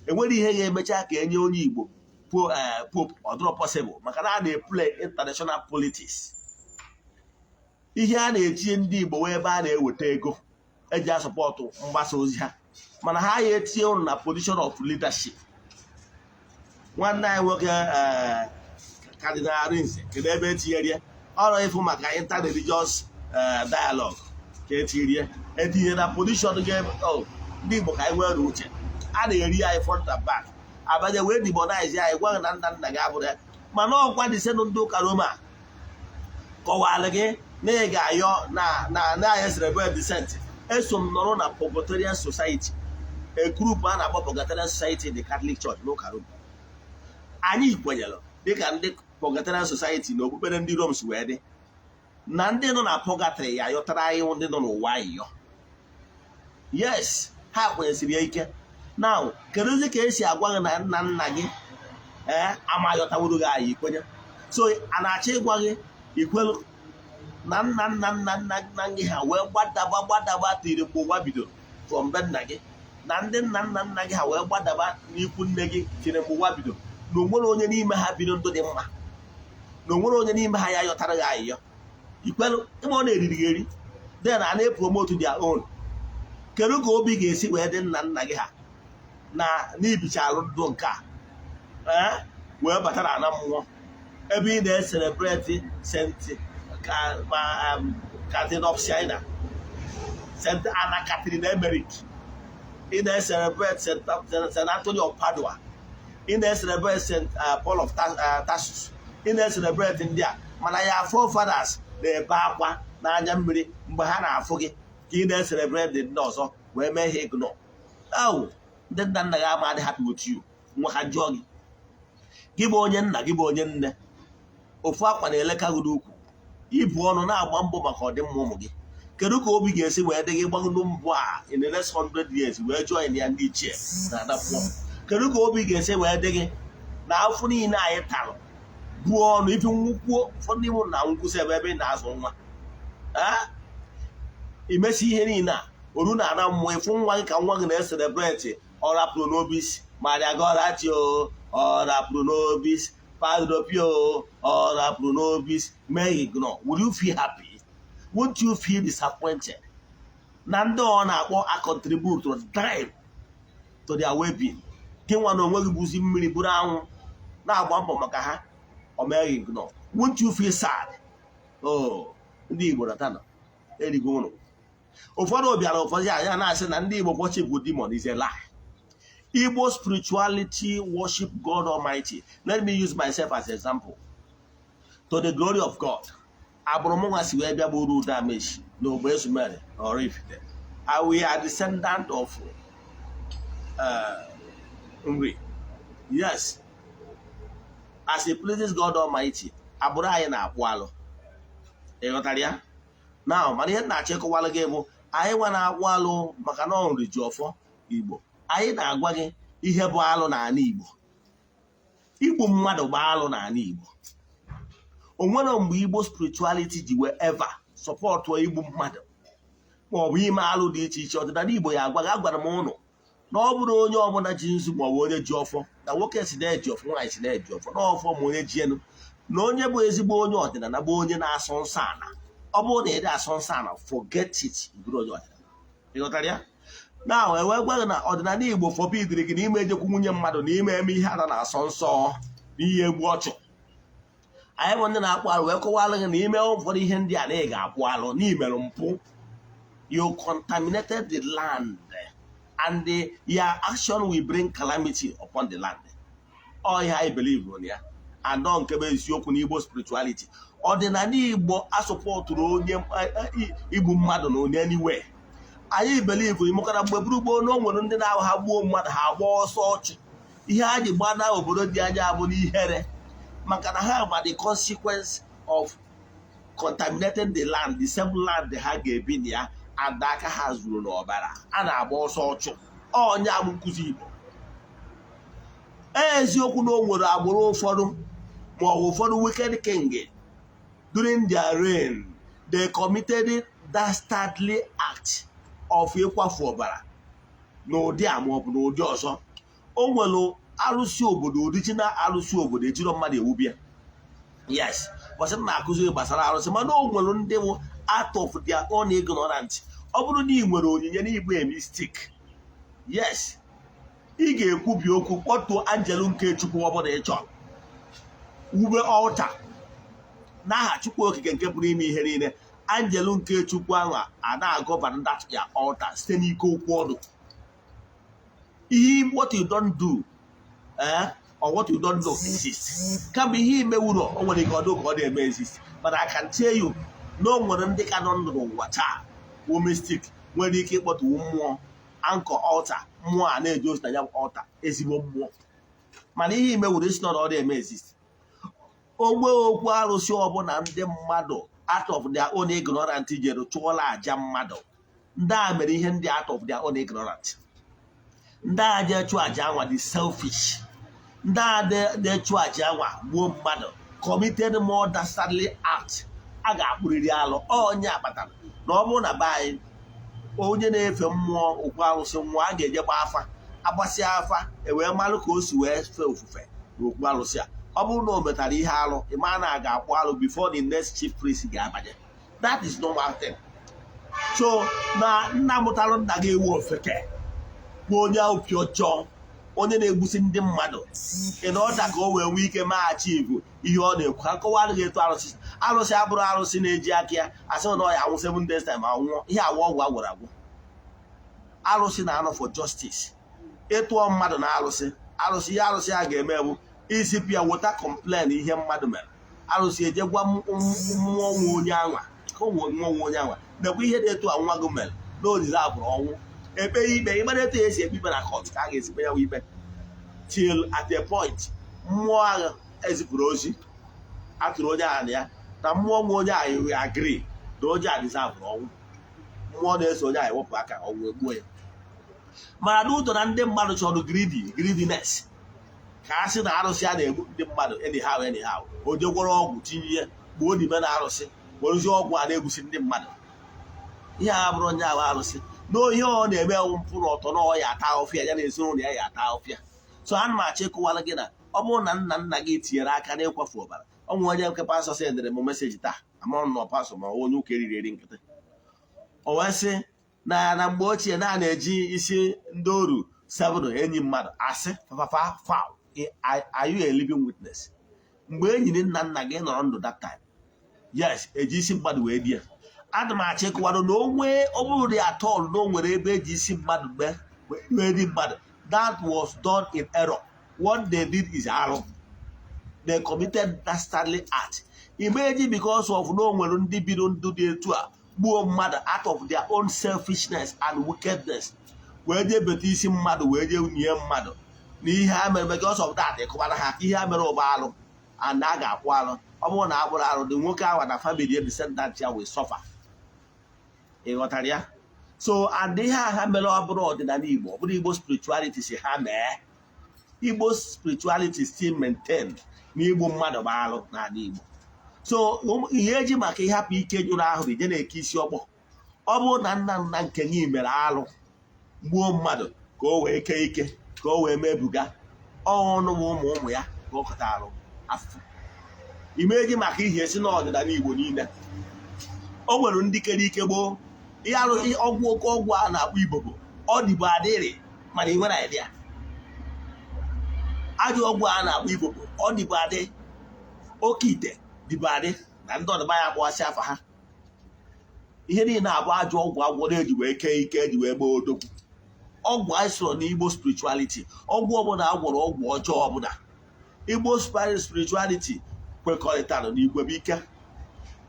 Enwere ihe ga-emecha ka enye onye Igbo pope? Ọ dịrọ possible, maka na a na-eplay international politics. Ihe a na-etinye ndị Igbo wee ebe a na-eweta ego eji asupportụ mgbasa ozi ha, mana ha ya etinye ụnụ na position of leadership. Nwanne anyị nwoke Cardinal Arinze, kedu ebe etinyere ya? Ọrụ ịfụ maka interreligious dialogue ka etinyere etinye na position. Ga ndị Igbo, ka anyị nwere uche. A na-eri anyị front and back, abanye wee demonize anyị, gwa na nna nna gị abụrụ ya. Mana ọkwa disenụ ndị ụka Roma kọwara gị na ị ga-ayọ na na na anyị celebrate the saint. Eso m nọrọ na Purgatorial Society, a group a na-akpọ Purgatorial Society in the Catholic Church n'ụka Rome. Anyị kwenyere dịka ndị Purgatorial Society na okpukpere ndị Rome si wee dị, na ndị nọ na purgatory ya ayọtara anyị ndị nọ n'ụwa ayịyọ. Yes, ha kwenyesiri ya ike. Now, kedụzi ka esi agwa gị na nna nna gị ee ama ayọtaworo gị anyị ikwenye? So a na-achọ ịgwa gị ikwelu na nna nna nna nna nna gị ha wee gbadaba gbadaba tiri mgbe ụwa bidoro from be nna gị, na ndị nna nna nna gị ha wee gbadaba n'ikwu nne gị tiri mgbe ụwa bidoro, na onwere onye n'ime ha biri ndụ dị mma, na onwere onye n'ime ha ya yọtara gị ayịyọ, ikwelu? Ịma ọ na-eriri gị eri, then a na-epromote their own. Kedu ka obi ga-esi wee dị nna nna gị ha na n'ibichalụ ndụ nke a ee wee batara ana mmụọ, ebe ị na-ecelebrate Saint Catherine of Siena, Saint Anna Catherine Emmerich, ị na-ecelebrate Saint Anthony of Padua, ị na-ecelebrate Saint Paul of Tarsus, ị na-ecelebrate ndị a, mana ya forefathers na-ebe akwa n'anya mmiri mgbe ha na-afụ gị ka ị na-ecelebrate ndị ọzọ wee mee ihe ignore? Oh, ndị nna nna gị ama adị happy with you. Nwa ka jụọ gị, gị bụ onye nna, gị bụ onye nne, ofu akwa na-eleka gị n'ukwu, ibu ọnụ na-agba mbọ maka ọdịmma ụmụ gị, kedu ka obi ga-esi wee dị gị gbagodo mbọ a in the next 100 years wee join ya ndị ichie na ada mmụọ? Kedu ka obi ga-esi wee dị gị na afọ niile anyị talụ buo ọnụ ife nwukwuo? Ụfọdụ n'ime na nkwụsị ebe ị na-azụ nwa imesi ihe niile a oru na ana mmụọ, ịfụ nwa gị ka nwa gị na-ecelebrate Ora Pro Nobis, Maria Goretti, Ora Pro Nobis, Padre Pio, Ora Pro Nobis, mee ignore? Will you feel happy? Won't you feel disappointed na ndị ọ na-akpọ a contribute dime to their well-being? Gị nwa na onwe gị bụzi mmiri bụrụ anwụ na-agba mbọ maka ha, ọ meghị ignore. Won't you feel sad? Oh, ndị Igbo natana erigo ụnụ. Ụfọdụ bịara, ụfọdụ anya na-asị na ndị Igbo worship demon is a lie. Igbo spirituality worship God Almighty. Let me use myself as example to the glory of God. Agbụrụ m nwa si wee bịa gburu Udameshi na Ogbe Ezumere na Oraifite. We are descendant of Nri. Yes, as it pleases God Almighty, agbụrụ anyị na-akpụ alụ. Ị ghọtara ya na? Mana ihe na-achọ ịkọwalụ gị bụ anyị nwa na-akpụ alụ maka na ọ nri ji ọfọ Igbo. Anyị na-agwa gị ihe bụ alụ n'ala Igbo. Igbu mmadụ bụ alụ n'ala Igbo. O nwere mgbe Igbo spirituality ji wee ever support igbu mmadụ ma ọ bụ ime alụ dị iche iche? Ọdịnala Igbo ya agwa gị. Agwara m ụnụ na ọ bụrụ onye ọbụla ji nzu ma ọ bụ onye ji ọfọ, na nwoke si na-eji ọfọ, nwaanyị si na-eji ọfọ, na ọfọ ma onye ji elu, na onye bụ ezigbo onye ọdịnala bụ onye na-asọ nsọ ala. Ọ bụrụ na ị dị asọ nsọ ala, forget it, bụrụ onye ọdịnala. Ịghọtara ya? Na ewee gwa gị na ọdịnala Igbo forbidiri gị na ime ejekwu nwunye mmadụ, na ime eme ihe ala na-asọ nsọ, na ihe egbu ọchụ. Anyị bụ ndị na-akpụ alụ wee kọwara gị na ime ụfọdụ ihe ndị a, na ị ga-akwụ alụ na imerụ mpụ. You contaminated the land and your action will bring calamity upon the land. Ọ ihe anyị believe na ya anọ nke bụ eziokwu n'Igbo spirituality. Ọdịnala Igbo asupportụrụ onye igbu mmadụ na onye anywhere. Anyị believe ịmụkara mgbe buru gboo na o nwere ndị na-ahụ ha gbuo mmadụ, ha agba ọsọ ọchụ. Ihe ha ji gbaa na obodo dị anya bụ n'ihere, maka na ha ma the consequence of contaminating the land, the same land ha ga-ebi na ya, and aka ha zuru n'ọbara. A na-agba ọsọ ọchụ. Onye abụ nkụzi Igbo. Eziokwu na o nwere agbụrụ ụfọdụ ma ọ bụ ụfọdụ wicked king, during their reign they committed dastardly act of ịkwafu ọbara n'ụdị a ma ọ bụ n'ụdị ọzọ. O nwere arụsị obodo, original arụsị obodo ejiro mmadụ ewubia. Yes, bọsị m na-akụziri gbasara arụsị, mana o nwere ndị bụ out of their own ignorant. Ọ bụrụ na ị nwere onyinye n'igbu a mystic, yes, ị ga-ekwubi okwu, kpọtuo anjelu nke Chukwu ọbụla ị chọrọ, wube altar n'aha Chukwu Okike nke pụrụ ime ihe niile. Anjelu nke Chukwu ahụ a na-agovern that ya altar site n'ike okwu ọnụ. Ihe what you don't do or what you don't know exist, kama ihe imewuro, o nwere ike ọdụ ka ọ na-eme exist. But I can tell you na o nwere ndị ka nọ ndụ n'ụwa taa bụ mystic, nwere ike ịkpọtuwu mmụọ anchor altar, mmụọ a na-eje ozi na ya bụ altar, ezigbo mmụọ. Mana ihe imewuro, isi nọ na ọ na-eme exist. Ogbe okwu arụsị ọbụla ndị mmadụ out of their own ignorant jere chụọla aja mmadụ, ndị a mere ihe ndị out of their own ignorant. Ndị a je chụọ aja anwa dị selfish. Ndị a na-echụ aja anwa gbuo mmadụ committed more dastardly act. A ga-akpụrịrị alụ onye akpatara na ọ bụrụ na be anyị, onye na-efe mmụọ okwu arụsị mmụọ, a ga-eje gba afa, agbasịa afa, ewee malụ ka o si wee fee ofufe na okwu arụsị a. Ọ bụrụ na o metara ihe alụ, ịma na a ga-akpụ alụ before the next chief priest ga-abanye. That is normal thing. So na nna mụtalụ nna gị ewu ofeke bụ onye opi ọjọọ, onye na-egbusi ndị mmadụ in order ka o wee nwee ike mee achieve ihe ọ na-ekwu. Ka nkọwa gị etu arụsị arụsị abụrụ arụsị na-eji aka ya asị na ọ ya anwụ 7 days time anwụọ. Ihe awụ ọgwụ agwụrụ agwụ. Arụsị na-anọ for justice. Ịtụọ mmadụ na arụsị, arụsị, ihe arụsị a ga-eme bụ isipụ ya weta complain ihe mmadụ mere. Arụsị eje gwa mmụọ nwe onye anwa ka o nwee mmụọ nwe onye anwa nekwa ihe dị etu a nwa gị mere na odize abụrụ ọnwụ ekpe ikpe. Ịmara etu esi ekpe ikpe na court, ka a ga-esi kpe ya ikpe till at a point mmụọ ahụ ezipụrụ ozi atụrụ onye ahụ na ya na mmụọ nwe onye ahụ agree na onye a deserve ọnwụ. Mmụọ na-eso onye ahụ ewepụ aka, ọnwụ egbuo ya. Mana n'ụtọ na ndị mmadụ chọrọ greediness, ka a sị na arụsị a na-egbu ndị mmadụ anyhow anyhow, o jegwara ọgwụ tinye ya, gbuo n'ime na arụsị, werezie ọgwụ a na-egbusi ndị mmadụ. Ihe a bụrụ onye ahụ arụsị na ihe ọ na-eme ewu mpụ na ọtọ na ọ ya ata ọfịa, ya na ezinụlọ ya ya ata ọfịa. So ana m achọ ịkụwara gị na ọ bụrụ na nna nna gị tinyere aka n'ịkwafu ọbara, ọ nwere onye nke pastor sendịrị m message taa. Amara m na pastor ma onye ụka eriri eri nkịtị. O wee sị na mgbe ochie na a na-eji isi ndị oru seven enyi mmadụ asị fafafa foul. Are you a living witness? Mgbe enyiri nna nna gị nọrọ ndụ that time, yes, eji isi mmadụ wee die. Ana m achọ ịkụwado na o nwee, ọ bụrụ dị atọl na o nwere ebe eji isi mmadụ wee di mmadụ, that was done in error. What they did is arụ. They committed dastardly act. Imeji because of na o nwere ndị biri ndụ dị etu a, gbuo mmadụ out of their own selfishness and wickedness, wee jee beta isi mmadụ wee jee nye mmadụ na ihe ha mere, because of that ịkụbara ha ihe ha mere ụba alụ and a ga-akwụ alụ. Ọ bụrụ na akpụrụ alụ dị nwoke ahụ na family descendant ya will suffer. Ị ghọtara ya? So and ihe a ha mere, ọ bụrụ ọdịnala Igbo, ọ bụrụ Igbo spirituality si ha mee. Igbo spirituality still maintain na igbu mmadụ bụ alụ n'ala Igbo. So ihe eji maka ịhapụ ike jụrụ ahụ bụ ije na-eke isi ọkpọ. Ọ bụrụ na nna nna nke gị mere alụ, gbuo mmadụ ka o wee kee ike, ka o wee mebuga ọnụ bụ ụmụ ụmụ ya ka ọ kọtara afụfụ ime eji maka ihe si n'ọdịnala Igbo niile. O nwere ndị kere ike gboo ihe arụ ọgwụ, oke ọgwụ a na-akpọ ibobo, ọ dịbụ adịrị, mana ị nwere idea. Ajọ ọgwụ a na-akpọ ibobo, ọ dịbụ adị, oke ite dịbụ adị, na ndị ọdịba ya akpọghasị afa ha. Ihe niile abụ ajọ ọgwụ agwọrọ eji wee kee ike, eji wee gbaa odogwu. Ọgwụ anyị sọrọ n'Igbo spirituality, ọgwụ ọbụla agwọrọ, ọgwụ ọjọọ ọbụla, Igbo spirituality kwekọrịtara na igwe bụ ike.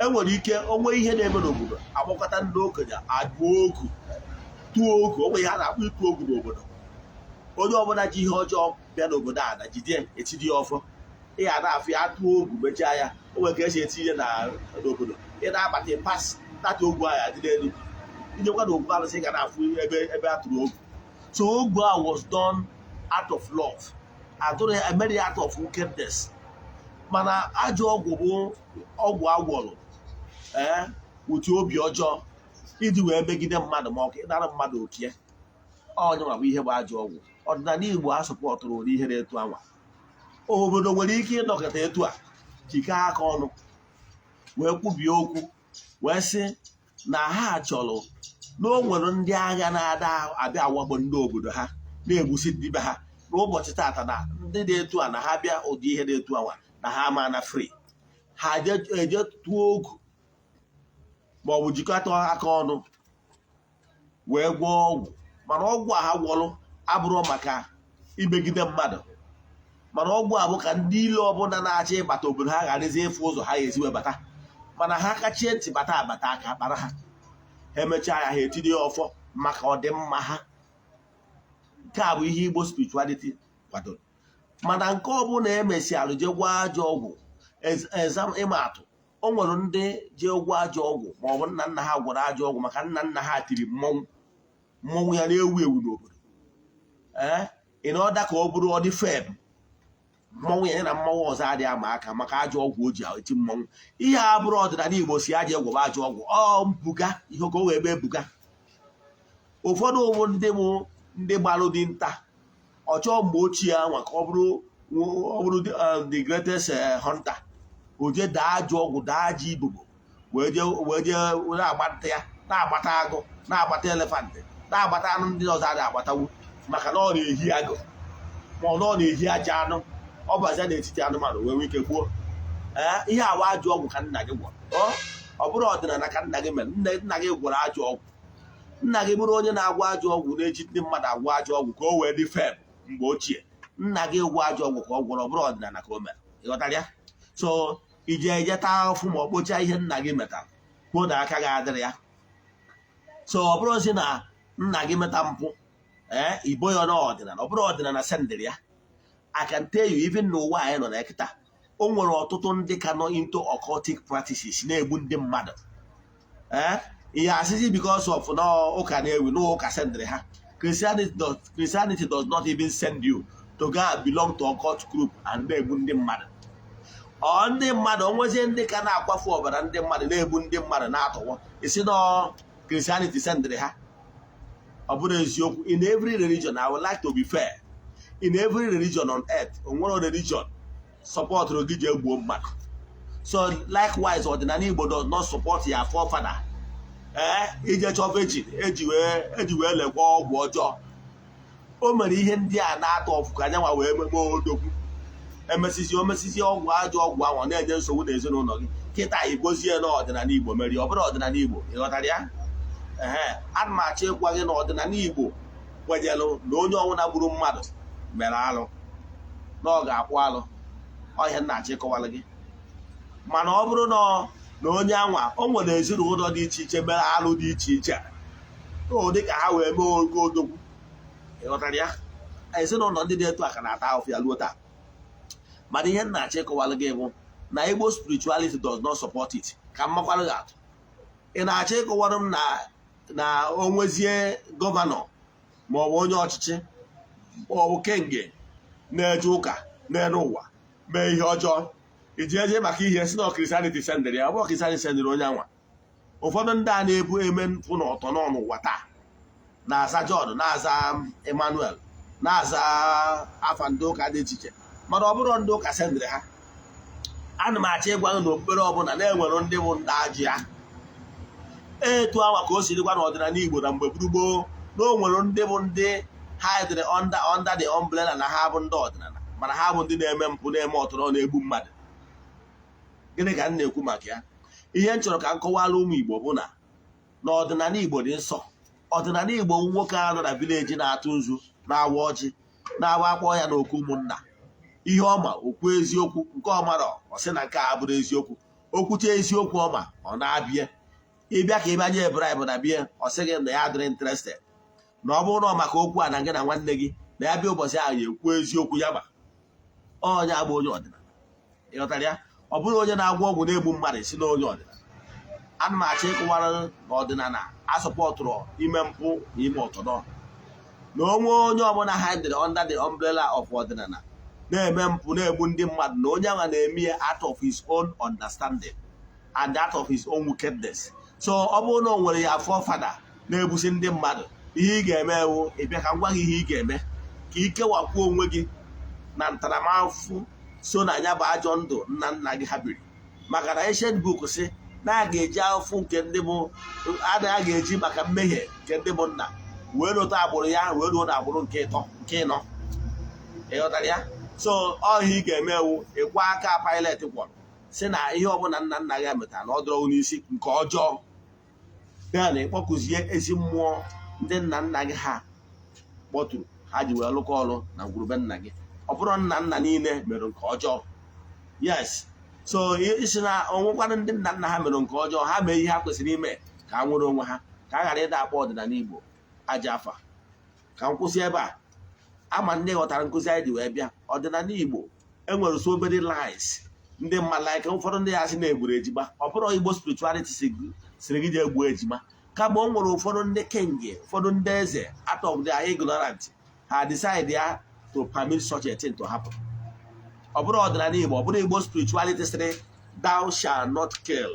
Enwere ike onwe ihe na-eme n'obodo, akpọkọta ndị okenye, ajụọ ogu, tụọ ogu. Onwe ihe a na-akpọ ịtụ ogu n'obodo. Onye ọbụla ji ihe ọjọọ bịa n'obodo a na jide etiri ya ọfọ. Ị ga na-afụ ya, tụọ ogu, mechaa ya, o nwere ka esi etinye na n'obodo. Ị na-abata pas tata, ogwu ahụ adị n'elu. Ijekwa na ogwu arụsị, ị ga na-afụ ebe a tụrụ ogu. So ogu a was done out of love, atụrụ ya, emere ya out of wickedness. Mana ajọ ọgwụ bụ ọgwụ agwọrọ ee utu obi ọjọọ iji wee megide mmadụ ma ọ ka ịnara mmadụ okie. Onye nwa bụ ihe bụ ajọ ọgwụ. Ọdịnala Igbo a supportụrụ ụdị ihe na-etu anwa. Obodo nwere ike ịnọkọta etu a, jikọọ aka ọnụ, wee kwubie okwu, wee sị na ha chọrọ na o nwere ndị agha na-ada abịa awakpo ndị obodo ha, na-egbusi ndị be ha n'ụbọchị tata, na ndị dị etu a na ha bịa ụdị ihe dị etu anwa, na ha ama na free ha eje tụọ ogu ma ọ bụ jikọta aka ọnụ wee gwọọ ọgwụ. Mana ọgwụ a ha gwọrọ abụrụ maka imegide mmadụ, mana ọgwụ a bụ ka ndị ile ọbụla na-achọ ịbata obodo ha gharazi ịfụ ụzọ ha ga-esi wee bata. Mana ha kachie ntị bata abata, aka kpara ha, ha emechaa ya, ha etinye ya ọfọ maka ọdịmma ha. Nke a bụ ihe Igbo spirituality kwadoro. Mana nke ọbụla emesialụ jee gwọọ ajọ ọgwụ, exam ịma atụ, o nwere ndị jee gwọọ ajọ ọgwụ ma ọ bụ nna nna ha gwọrọ ajọ ọgwụ maka nna nna ha tiri mmọnwụ, mmọnwụ ya na-ewu ewu n'obodo. Ee, ị na ọda ka ọ bụrụ ọ dị feb mmọnwụ ya na mmọnwụ ọzọ adịghị ama aka maka ajọ ọgwụ o ji eti mmọnwụ. Ihe a bụrụ ọdịnala Igbo si aja egwọba ajọ ọgwụ, ọ mbuga ihe ka o wee mee buga. Ụfọdụ ụmụ ndị bụ ndị gbalụ dị nta ọchọọ mgbe ochie anwa ka ọ bụrụ the greatest hunter, o jee daa ajọ ọgwụ, daa ajọ ibubo, wee jee na-agbata ya, na-agbata agụ, na-agbata elephant, na-agbata anụ ndị ọzọ adịghị agbatawu, maka na ọ na-ehi agụ ma ọ na ọ na-ehi aja anụ, ọ bazia n'etiti anụmanụ wee nwee ike gbuo. Ee, ihe awa ajọ ọgwụ ka nna gị gwọrọ. Ọ bụrụ ọdịnala ka nna gị mere, nna gị gwọrọ ajọ ọgwụ. Nna gị bụrụ onye na-agwọ ajọ ọgwụ, na-eji ndị mmadụ agwọ ajọ ọgwụ ka o wee dị feb mgbe ochie. Nna gị gwọ ajọ ọgwụ ka ọ gwọrọ, ọ bụrụ ọdịnala ka o mere. Ịghọtara ya? So ije eje taa ahụfụ ma ọ kpochaa ihe nna gị metara, kwuo na aka gị adịrị ya. So ọ bụrụzi na nna gị meta mpụ, ee, ibo ya n'ọdịnala, ọ bụrụ ọdịnala sendịrị ya. I can tell you, even n'ụwa anyị nọ na kịta, o nwere ọtụtụ ndị ka nọ into occultic practices na-egbu ndị mmadụ. Ee, ihe asịsị because of na ụka na-ewi na ụka sendịrị ha. Christianity does not even send you to go and belong to occult group and na-egbu ndị mmadụ. Ọ ndị mmadụ onwezie ndị ka na-akwafu ọbara ndị mmadụ, na-egbu ndị mmadụ, na-atọwọ isi na Christianity sendịrị ha. Ọ bụrụ eziokwu, in every religion, I would like to be fair, in every religion on earth, onwere religion supportụrụ gị ji egbuo mmadụ. So likewise, ọdịnala Igbo does not support ya forefather ee ije chọọ virgin eji wee lekwa ọgwụ ọjọọ. O mere ihe ndị a na-atọ ọfụ ka anyanwa wee meme odogwu. Emesizi omesizi ọgwụ, ajọ ọgwụ ahụ na-enye nsogbu n'ezinụlọ gị kịta, igbozie n'ọdịnala Igbo merie. Ọ bụrụ ọdịnala Igbo, ịghọtara ya? Ee, ana m achọ ịgwa gị na ọdịnala Igbo kwenyelụ na onye ọbụla gburu mmadụ mere alụ, na ọ ga-akwụ alụ ọhịa. Nna achọ ịkọwalụ gị, mana ọ bụrụ na onye anwa, o nwere ezinụlọ dị iche iche mere alụ dị iche iche o dị ka ha wee mee ogo odogwu. Ịghọtara ya? Ezinụlọ ndị dị etu a ka na-ata ahụfụ ya ruo taa. Mana ihe nna achọ ịkọwalụ gị bụ na Igbo spirituality does not support it. Ka m makwalụ gị atụ, ị na-achọ ịkọwara m na Na o nwezie governor ma ọ bụ onye ọchịchị ma ọ bụ kenge na-eje ụka n'elu ụwa mee ihe ọjọọ, iji eje maka ihe si na Christianity sendịrị ya. Ọ bụ Christianity sendịrị onye anwa. Ụfọdụ ndị a na-ebu eme mpụ na ọtọ nọ n'ụwa taa na-aza John, na-aza Emmanuel, na-aza afa ndị ụka dị iche iche, mana ọ bụrụ ndị ụka sendịrị ha. Ana m achọ ịgwa na okpukpere ọbụla na-enwere ndị bụ ndị ajụ ya. Etu anwa ka o si dịkwa n'ọdịnala Igbo na mgbe gboo, na o nwere ndị bụ ndị hidere under the umbrella na ha bụ ndị ọdịnala, mana ha bụ ndị na-eme mpụ, na-eme ọtọrọ, na-egbu mmadụ. Gịnị ka m na-ekwu maka ya? Ihe m chọrọ ka m kọwara ụmụ Igbo bụ na n'ọdịnala Igbo dị nsọ. Ọdịnala Igbo, nwoke a nọ na village na-atụ nzu, na-awa ọjị, na-awa akpọ ya n'okwu ụmụnna, ihe ọma okwu eziokwu, nke ọmara ọ sị na nke a bụrụ eziokwu, okwuche eziokwu ọma ọ na-abịa. Ịbịa ka ịbịa nye bribe na bịa, ọ sị gị na ya adịrị interested, na ọ bụrụ na ọ maka okwu a na gị na nwanne gị na ya bịa ụbọchị ahụ, ya ekwu eziokwu ya. Ma onye agba onye ọdịnala, ịghọtara ya? Ọ bụrụ onye na-agwọ ọgwụ na-egbu mmadụ si na onye ọdịnala. Ana m achọ ịkụwara na ọdịnala asọpọtụrụ ime mpụ na ime ọtọdọ, na onwe onye ọbụla hidere under the umbrella of ọdịnala na-eme mpụ, na-egbu ndị mmadụ, na onye ahụ na-eme ya out of his own understanding and out of his own wickedness. So ọ bụrụ na o nwere ya forefather na-egbusi ndị mmadụ, ihe ị ga-eme ewu ịbịa ka m gwa gị ihe ị ga-eme ka ị kewakwuo onwe gị na ntaramahụhụ so na ya bụ ajọ ndụ nna nna gị ha biri. Maka na ancient book si na a ga-eji ahụhụ nke ndị bụ a ga-eji maka mmehie nke ndị bụ nna wee rute agbụrụ ya, wee ruo na agbụrụ nke ịtọ, nke ịnọ. Ịghọtara ya? So ọhịa ị ga-eme ewu ịkwa aka Pilate kwọrọ si na ihe ọbụla nna nna gị metara na ọ dọrọ n'isi nke ọjọọ ya, na ịkpọkụzie ezi mmụọ ndị nna nna gị ha kpọtụrụ, ha ji wee lụkọ ọrụ na ngwurube nna gị. Ọ bụrụ nna nna niile mere nke ọjọọ, yes. So isi na onwekwanụ ndị nna nna ha mere nke ọjọọ, ha mee ihe ha kwesịrị ime ka ha nwere onwe ha, ka a ghara ịda akpọ ọdịnala Igbo aja afa. Ka m kwụsị ebe a. Ama ndị ghọtara nkụzi anyị ji wee bịa. Ọdịnala Igbo enwere so many lies ndị mma, like ụfọdụ ndị ya sị na-egburu ejima. Ọ bụrụ Igbo spirituality siri gị jee gbuo ejima, kama o nwere ụfọdụ ndị king, ụfọdụ ndị eze, out of their ignorant, ha decide ya to permit such a thing to happen. Ọ bụrụ ọdịnala Igbo, ọ bụrụ Igbo spirituality sịrị, "Thou shall not kill,"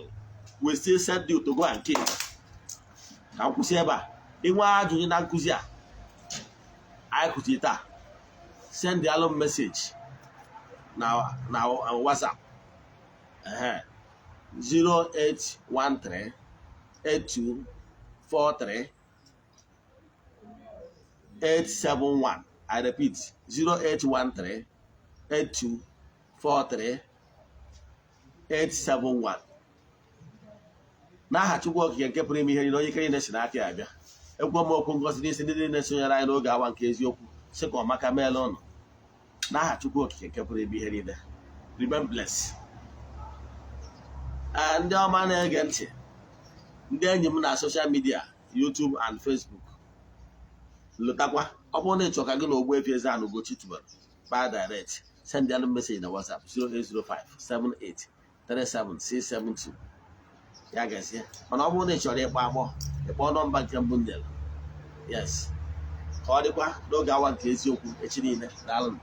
we still send you to go and kill. Ka m kwụsị ebe a. Inwe ajụjụ na nkụzi a anyị kụziri taa, send the alum message na WhatsApp 0813 8243 871. I repeat, 0813 8243 871. N'aha Chukwu Okike nke pụrụ ime ihe niile, onye ike niile si n'aka ya bịa, ekwu m okwu ngozi n'isi ndị niile sonyere anyị n'oge awa nke eziokwu, sị ka ọmaka meela ụnụ. N'aha Chukwu Okike nke pụrụ ime ihe niile, remain blessed. Ndị ọma na-ege ntị, ndị enyi m na social media, YouTube and Facebook, lụtakwa, ọ bụrụ na ị chọrọ ka gị na Ogbuefi Eze-Ana Ugochi tubelu baa direct, send ya message na WhatsApp 0805 78 37 672. Ya gazie. Mana ọ bụrụ na ị chọrọ ịkpọ akpọ, ịkpọ nọmba nke mbụ m nyere. Yes, ka ọ dịkwa n'oge awa nke eziokwu echi niile. Daalụ.